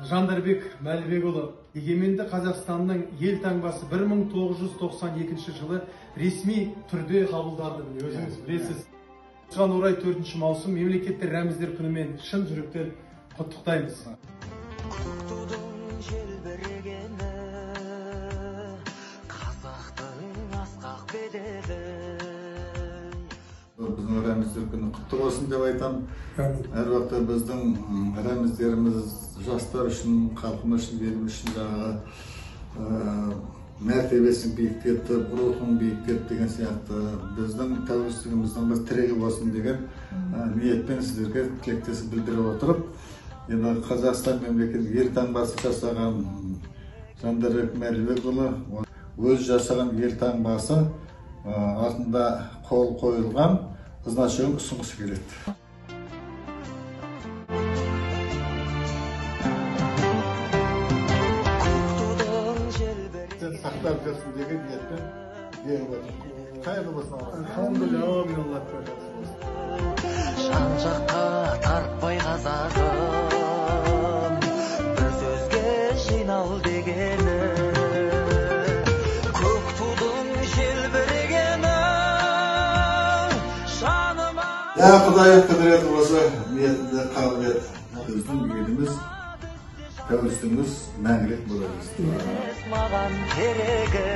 Жандарбек Мәлібекұлы, егеменді Қазақстанның ел таңбасы 1992 жылы ресми түрде қабылданды. Өзіңіз білесіз. Осыған орай 4 маусым мемлекеттік рәміздер күнімен шын жүректен құттықтаймыз. Көк тудың желбірегені, қазақтың асқақ беделі. Біздің рәміздер күні құтты болсын деп айтамын. Әр уақытта біздің рәміздеріміз жастар үшін, халқымыз үшін, еліміз үшін жаңағы мәртебесін биіктетіп, рухын биіктетіп деген сияқты біздің тәуелсіздігіміздің бір тірегі болсын деген ниетпен сіздерге тілектестік білдіре отырып, енді Қазақстан мемлекеттік ел таңбасы жасаған Жандарбек Мәлібекұлы өз жасаған ел таңбасы артында қол қойылған значогын ұсынғысы келеді. Сақтап жүрсін деген ниетпен беріп отыр. Қайырлы болсын, Алла. Алхамдулилля, амин, Алла разы болсын. Жан жаққа тартпай қазағым, бір сөзге жинал дегені. Көк тудың желбірегені, жаныма. Я Құдай құдіреті болса, ниетімді қабыл ет. Біздің еліміз, тәуелсіздігіміз мәңгілік бола берсін. Маған керегі